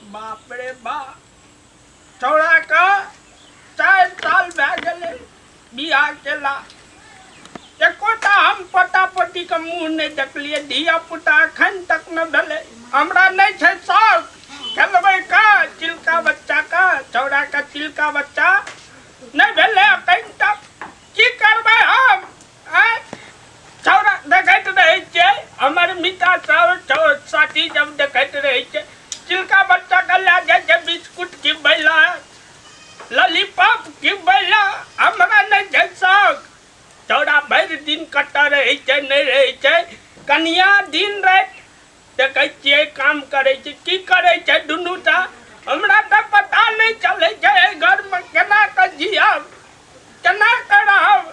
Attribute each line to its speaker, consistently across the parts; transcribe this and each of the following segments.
Speaker 1: बाप रे बाप, छौड़ाके 4 साल भए गेलै बियाह केला, एकोटा हम पोता पोतीके मुँह नहि देखलियै। धिया पुता एखन तक नहि भेलै। हमरा नहि छै शौक खेलबै का चिलका बच्चाके। छौड़ाके चिलका बच्चा नहि भेलै एखन तक। की करबै हम, आँय? छौड़ा देखैत रहै छियै, हमर मिता सब, साथी सब देखैत रहै छै, चिलका बच्चाके लए जाइ छै बिस्कुट खिबै लए, लॉलीपॉप खिबै लए। हमरा नहि छै शौक। छौड़ा भरि दिन कतऽ रहै छै, नहि रहै छै। कनिया दिन राति देखै छियै काम करै छै, की करै छै दुनू टा, हमरा तऽ पता नहि चलै छै। एहि घरमे केना कऽ जियब, केना कऽ रहब?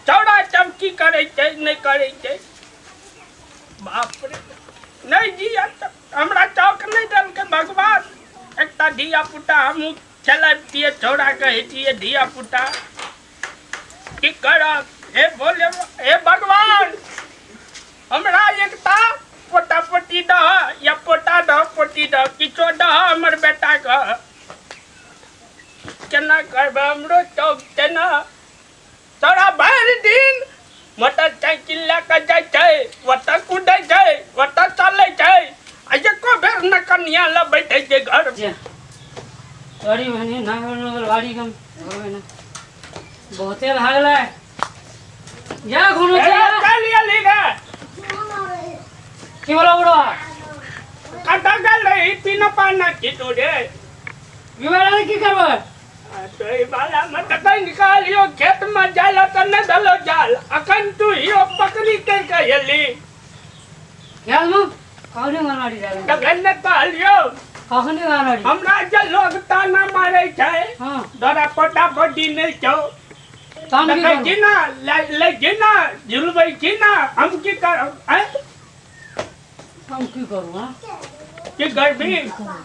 Speaker 1: छौड़ा सब की करै छै, नहि करै छै? बाप रे, नहि जियब तऽ हमरा चौक नहि देलकै भगवान। एकटा धिया पुता हमहूँ खेलबितियै छौड़ाके, हेतियै धिया पुता। की करब? हे भोले, हे भगवान, हमरा एकटा पोता पोती दह या पोता दह, पोती दह, किछो दह हमर बेटाके। केना करबै? हमरो चौक छै ने। तोरा भरि दिन मोटरसाइकिल लए कऽ जाइ छै, ओतऽ कूदै छै, ओतऽ चलै छै, आ एको बेर ने कनिया लए बैठै छै घर।
Speaker 2: सॉरी बहनी ना गाड़ी कम बहुते भए गेलै जा घुमू।
Speaker 1: चल एली रे।
Speaker 2: की बोलो बुढ़वा?
Speaker 1: कतऽ गेल रही? पीना पाना की तू रे?
Speaker 2: विवाह की करबै?
Speaker 1: तोहि वाला मे तखन कहलियो खेत मे जाय लए तऽ नहि देलो जाल। अखन तू हियो पकड़ी कर के एली।
Speaker 2: गेल में कखनी गानाड़ी जाय?
Speaker 1: तखन ने कहलियो।
Speaker 2: कखनी गानाड़ी?
Speaker 1: हमरा जे लोग ताना मारै छै, तोरा पोता पोती नहि छौ।
Speaker 2: तम की
Speaker 1: देखै
Speaker 2: करू?
Speaker 1: छी ना, लै लै छी ना, झुलबै छी ना। हम की करब, आँय?
Speaker 2: हम की करू? हाँ?
Speaker 1: की करबी?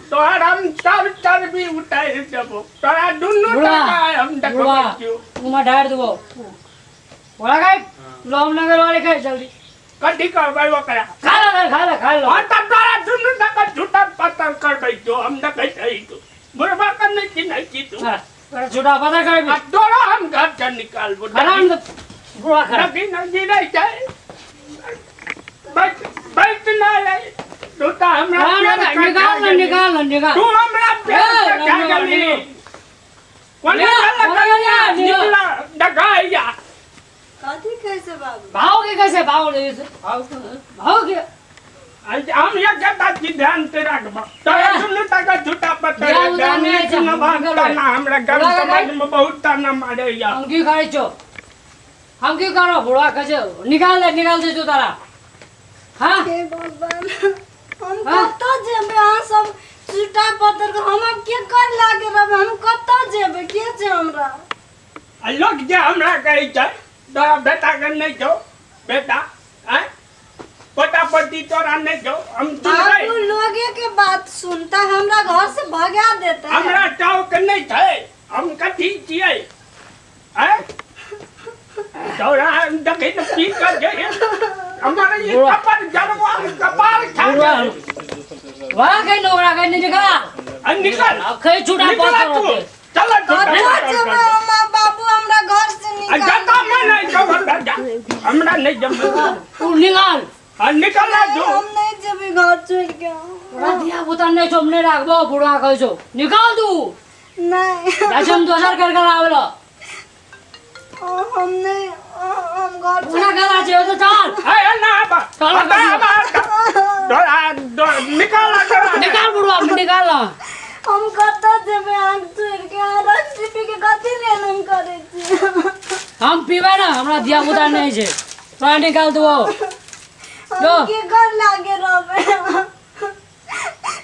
Speaker 1: तोहर हम सब चर्बी उतारि देबो, तोरा दुनू
Speaker 2: बुढ़वा,
Speaker 1: टाका हम देखबै
Speaker 2: बुढ़वा,
Speaker 1: छियौ।
Speaker 2: उमा ढार देबो। बोला गए लोम नगर वाले खाए जल्दी।
Speaker 1: कथी करबै ओकरा?
Speaker 2: खा ले, खा ले, खा लो।
Speaker 1: हाँ, तऽ तोरा दुनू टाका झूठा पत्तर करबै छौ। हम देखै छी तू बुढ़वा के नहि चिन्है छी तू।
Speaker 2: हाँ, तोरा झूठा पता करबी।
Speaker 1: आ तोरा हम घर से निकालबो।
Speaker 2: खराम बुढ़वा खराम।
Speaker 1: नदी नदी रहै छै, बैठ बैठ ना रही तू तऽ हमरा
Speaker 2: ना, ना,
Speaker 1: पेड़
Speaker 2: ना,
Speaker 1: के
Speaker 2: निकाल
Speaker 1: खा
Speaker 2: ना,
Speaker 1: गेली।
Speaker 2: निकाल ना, निकाल।
Speaker 1: तू हमरा पेड़
Speaker 2: ए,
Speaker 1: के खा
Speaker 2: निकाल,
Speaker 1: गेली।
Speaker 2: निकाल।
Speaker 1: कोना
Speaker 2: निकाल,
Speaker 1: गेल
Speaker 2: कोना
Speaker 1: कनिया?
Speaker 2: गेल, निकाल।
Speaker 1: निकला डकाइया।
Speaker 3: कथी कैसे बाबू?
Speaker 2: भाव के कैसे भाव ले भाव भाव के।
Speaker 1: आज हम ये कहता छी, ध्यान से राखब तोरा दुनू टाका झूठा पत्थर।
Speaker 2: ध्यान उधान नहि छै,
Speaker 1: सुनब
Speaker 2: हम निकलबै।
Speaker 1: ताना हमरा गाम
Speaker 2: बुला के
Speaker 1: समाज में बहुत ताना मारैया।
Speaker 2: हम की करै छौ? हम की करो बुढ़वा? कैसे निकाल दे, निकाल दे जो तारा। हाँ।
Speaker 3: हे भगवान, हम
Speaker 2: हाँ?
Speaker 3: कतऽ जेबै? अहाँ सब चूटा पत्थर के हम आब के कर लागे रहबै? हम कतऽ जेबै? के छै हमरा?
Speaker 1: आ लोक जे हमरा कहै छै, तोरा बेटा के नहि छौ बेटा, आँय, पोता पोती तोरा नहि छौ। हम सुनबै।
Speaker 3: बाबू लोगे के बात सुनता, हमरा घर से भगा देता।
Speaker 1: हमरा चौक नहि छै, हम कथी छियै, आँय? तोरा देखै तऽ पी कऽ जे हमर ई
Speaker 2: बुढ़वा।
Speaker 1: कपार जरवा कपार खा
Speaker 2: बुढ़वा।
Speaker 1: गेल।
Speaker 2: वाह कहीं नौकरा कहीं नहीं निकाल।
Speaker 1: आ निकल।
Speaker 2: अब कहीं छूटा
Speaker 1: निकल
Speaker 2: पत्थर
Speaker 1: तू।
Speaker 2: होते।
Speaker 1: चल।
Speaker 3: कतऽ जेबै हम? बाबू हमरा घर से
Speaker 1: आ
Speaker 3: निकाल।
Speaker 1: जता मैं नहीं जब हमरा जा, हमरा नहीं जब।
Speaker 2: तू निकाल।
Speaker 1: आ निकल आ जो।
Speaker 3: हम नहीं जेबै घर छोड़ के।
Speaker 2: तोरा धिया पुता नहीं छौ, हम नहीं राखबो। बुढ़वा कहै छौ निकाल तू।
Speaker 3: नहीं।
Speaker 2: जाइ हम दोसर कर कर आवेलो।
Speaker 3: हम नहीं, हम घर
Speaker 2: कोना गला छै तो चल।
Speaker 1: ए ना बा।
Speaker 2: चल,
Speaker 1: हटा, हटा। तोरा निकाल आ तोरा।
Speaker 2: निकाल बुढ़वा, निकाल ना।
Speaker 3: हम कतऽ जेबै आँख छोड़ के? अहाँ रस्सी पी के कथी लेल हम करै छी?
Speaker 2: हम पीबै ना, हमरा धिया पुता नहीं छै। तोरा निकाल देबो।
Speaker 3: हम के घर लागे रहबै?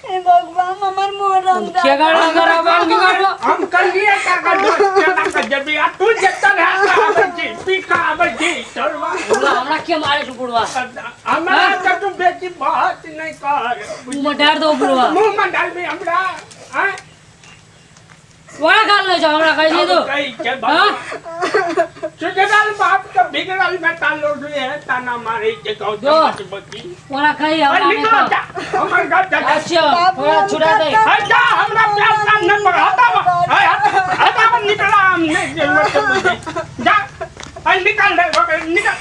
Speaker 3: हे भगवान, हमर मोरन।
Speaker 2: के कर लगे रहबै? हम की करबो?
Speaker 1: हम कलिए काका दोस्त केना के जेबी, आ तू जतन है से आबै छी, पी के आबै छी चलवा।
Speaker 2: बुढ़वा हमरा के मारे छौ बुढ़वा?
Speaker 1: हमरा तऽ तू बेसी बहस नहि कर।
Speaker 2: मुँह में डाल दो बुढ़वा।
Speaker 1: मुँह में डालबी हमरा, आँय?
Speaker 2: ओकरा गाल नहि छौ हमरा कहै छी तू
Speaker 1: कहै छै
Speaker 2: हाँ?
Speaker 1: सुधरल बाप के बिगड़ल बेटा लोग है ताना मारे छै गाँव
Speaker 2: जो।
Speaker 1: बच्ची
Speaker 2: ओकरा कही हमरा
Speaker 1: अरे
Speaker 2: नहि
Speaker 1: निकल
Speaker 2: कह
Speaker 1: जा हमर घर जा
Speaker 2: अच्छा ओकरा छुड़ा दे
Speaker 1: है जा हमरा प्यार नहीं पर हटाव है हटाव निकला हम नहीं जेबै जा है निकल रे ओकरा निकल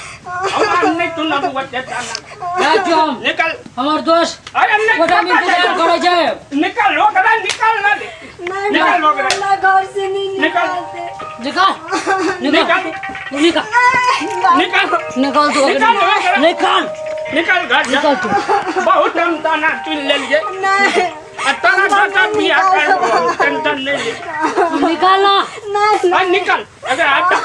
Speaker 1: हमरा नहीं तू न बच्चे ताना
Speaker 2: जा जो हम
Speaker 1: निकल
Speaker 2: हमर दोस्त
Speaker 1: अरे नहीं
Speaker 2: ओकरा इंतजार करै छै
Speaker 1: निकल ओकरा निकल ना दे
Speaker 3: नहीं
Speaker 1: निकल
Speaker 3: बाबू,
Speaker 1: ओकरा।
Speaker 3: हमरा घर से नहीं
Speaker 1: निकल।
Speaker 3: निकालते
Speaker 2: निकाल निकाल निकाल
Speaker 1: निकल
Speaker 2: निकाल तू
Speaker 1: निकाल ओकरा।
Speaker 2: निकाल
Speaker 1: निकल घर जा
Speaker 2: निकाल तू
Speaker 1: बहुत हम ताना चुन लेलिए
Speaker 3: नहीं
Speaker 1: आ ताना चाचा बियाह करबो टेंशन नहीं ले
Speaker 2: तू निकाल ना
Speaker 3: नहीं
Speaker 1: आ निकल अगर हटा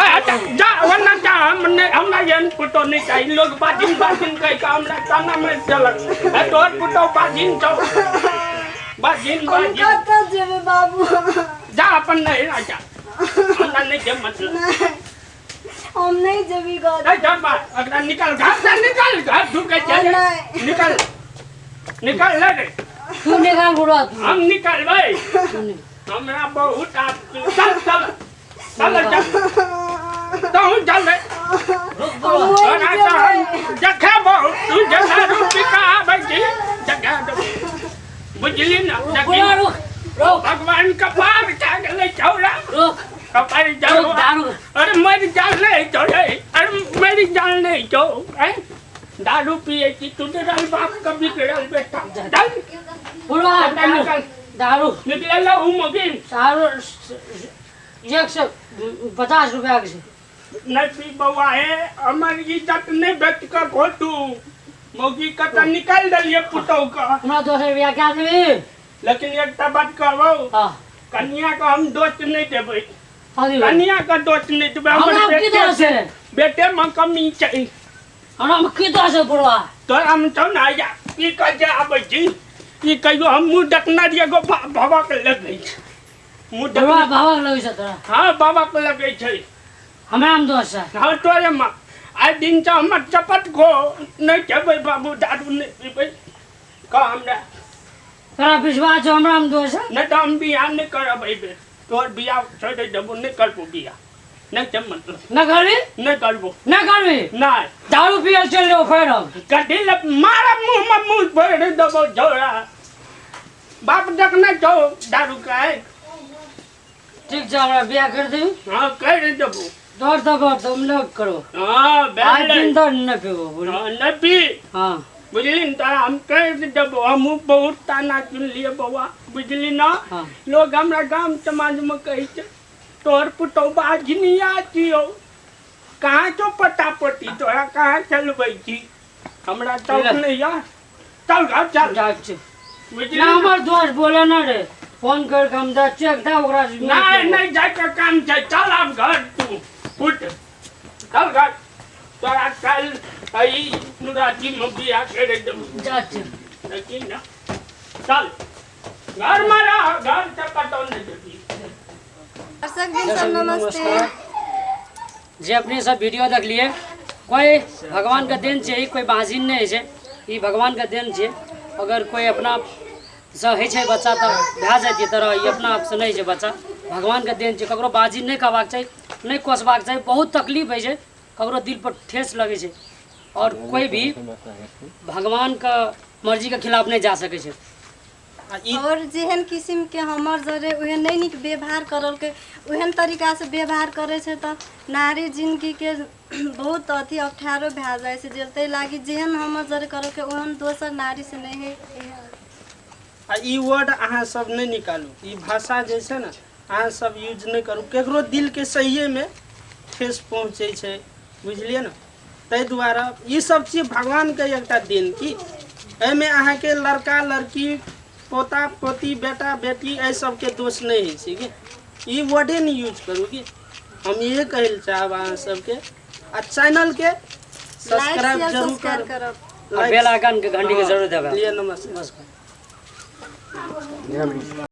Speaker 1: आ हटा जा वरना जा हमने हमरा एहन पुतो नहीं चाहिए लोग बाजिन बाजिन कह के हमरा ताना मारि देलक आ तोहर पुतो बाजिन छौ बाजिन
Speaker 3: हम
Speaker 1: बाजिन
Speaker 3: कतऽ जेबै बाबू
Speaker 1: जा अपन नहीं जा हमरा नहीं के मतलब
Speaker 3: नहीं हम नहीं जेबै घर
Speaker 1: नहीं जा बा अगला निकल घर से निकल घर ढुके चले
Speaker 3: नहीं।
Speaker 1: निकल निकल ले रे
Speaker 2: तू निकाल बुढ़वा तू
Speaker 1: हम निकलबै
Speaker 2: तू निकाल।
Speaker 1: हमरा बहुत आप चल चल चल चल तहु चल रे
Speaker 2: रुक बुढ़वा
Speaker 3: हम
Speaker 1: तोरा
Speaker 3: नहीं
Speaker 1: तऽ हम
Speaker 3: जेबै
Speaker 1: देखेबौ तू जेना रूपी कहाबै छी देखा देबौ बुझली ने
Speaker 2: रुक
Speaker 1: देखी
Speaker 2: बुढ़वा रुक रुक
Speaker 1: भगवान कपार खा गेलै छौड़ा
Speaker 2: रुक
Speaker 1: कपार
Speaker 2: रुक
Speaker 1: जाओ
Speaker 2: दारू
Speaker 1: अरे मरि जान नहीं छौ रे अरे मरि जान नहीं छौ हैं दारू पिए छी तू तो रहल बाप का बिगड़ल बेटा चल
Speaker 2: बुढ़वा
Speaker 1: निकल निकल
Speaker 2: दारू
Speaker 1: निकल ला उ मगिन
Speaker 2: दारू 150 रुपया के छै
Speaker 1: नहीं पी बौआ हे हमर इज्जत नहीं बेच के घोटू मौगी के तऽ निकालि देलियै पुतहु के
Speaker 2: हमरा दोसर बियाह कए देबी
Speaker 1: लेकिन एकटा बात कहबौ
Speaker 2: हाँ
Speaker 1: कन्या के हम दोष नहीं देबै
Speaker 2: हाँ देबै
Speaker 1: कन्या के दोष नहीं देबै
Speaker 2: हमरा
Speaker 1: हमर
Speaker 2: की
Speaker 1: बेटे
Speaker 2: दोष है
Speaker 1: बेटे में कमी छै
Speaker 2: हमरा में की दोष है बुढ़वा
Speaker 1: तोरा हम छौ ने आया ई कह जे आबै छी ई कहियो हम मुँह देखने रहियै एगो बाबा के लगै छै मुँह
Speaker 2: बुढ़वा
Speaker 1: देखने
Speaker 2: बाबा के लगै छै तोरा
Speaker 1: हँ बाबा के लगै छै
Speaker 2: हमरा में दोष है
Speaker 1: हँ तोरे में आइ दिन से हमर चपट खो नहि खेबै बाबू दारू नहि पीबै कह हमरा
Speaker 2: तोरा विश्वास छौ हमरा में दोष है
Speaker 1: नहि तऽ हम बियाह नहि करब एहि बेर तोहर बियाह छोड़ि देबो नहि करबो बियाह नहि छै मतलब
Speaker 2: न करबी
Speaker 1: नहि करबो
Speaker 2: न करबी
Speaker 1: नहि
Speaker 2: दारू पियल चलि जाओ फेर हम
Speaker 1: कथी लए मारब मुँहमे मुँह भरि देबो झोरा बाप देखने छौ दारू के
Speaker 2: ठीक छै हमरा बियाह कर देबी
Speaker 1: हँ करि देबो
Speaker 2: दौड़ दबड़ तुम लोग करो
Speaker 1: हँ
Speaker 2: आज
Speaker 1: भेलै
Speaker 2: दिन दौड़ न पीबो बोलो
Speaker 1: हँ, नहि पी
Speaker 2: हाँ
Speaker 1: बुझली ने तोरा हम कहि देबो हमहूँ बहुत ताना सुनलियै बौआ बुझली ने
Speaker 2: हाँ
Speaker 1: लोग हमरा गाम समाजमे कहै छै तोहर पुतहु बाझनिया छियौ कहाँ छौ पटा पटी तोरा कहाँ चलबै छी हमरा चौक नहि यऽ चल घर चल
Speaker 2: जाइ छी
Speaker 1: बुझली
Speaker 2: ना हमर दोस्त बोले ना रे फोन कर के हम दै चेक दा ओकरा से
Speaker 1: नहि नहि जाइके काम छै चल आब घर तू उठ चल घर तोरा काल्हि एहि रातिमे बियाह करि देबौ
Speaker 2: जाइ छी
Speaker 1: लेकिन ना चल घरमे रह घर से कतौ नहि जेबही
Speaker 3: दर्शक जी सब नमस्ते
Speaker 2: जे अपने सब वीडियो देखलिए कोई भगवान के देन छै कोई बाजिन नहीं छै ई भगवान के देन छै अगर कोई अपना से होइ छै बच्चा तऽ भए जाइ छै तरह ई अपना आपसँ नहि छै बच्चा भगवान के देन छै ककरो बाजिन नहि कहबाक चाही नहि कोसबाक चाही बहुत तकलीफ होइ छै ककरो दिल पर ठेस लगै छै और कोई भी भगवान के मर्जी के खिलाफ नहि जा सकै छै
Speaker 4: आ ई
Speaker 3: और जेहन किसिमके हमर जरे ओहन नहि नीक व्यवहार करलकै ओहन तरीकासँ व्यवहार करै छै तऽ नारी जिन्दगीके बहुत अथी अप्ठ्यारो भए जाइ छै जे ताहि लागि जेहन हमर जरे करलकै ओहन दोसर नारीसँ नहि होइ
Speaker 4: आ ई वर्ड अहाँ सब नहि निकालू ई भाषा जे छै ने अहाँ सब यूज नहि करू केकरो दिलके सहिएमे ठेस पहुँचै छै बुझलियै ने ताहि दुआरे ई सब चीज भगवानके एकटा देन की एहिमे अहाँके लड़का लड़की पोता पोती बेटा बेटी एहि सबके दोष नहि होइ छै कि ई वर्डे नहि यूज करू कि हम इहे कहै लए चाहब अहाँ सबके आ चैनलके
Speaker 3: लाइक
Speaker 4: सब्सक्राइब
Speaker 3: शेयर
Speaker 4: जरूर
Speaker 3: सब्सक्राइब
Speaker 4: करब
Speaker 3: करब
Speaker 2: आ बेल आइकन के घंटी के जरूर दबाएब।
Speaker 4: लिए नमस्कार
Speaker 2: नमस्कार।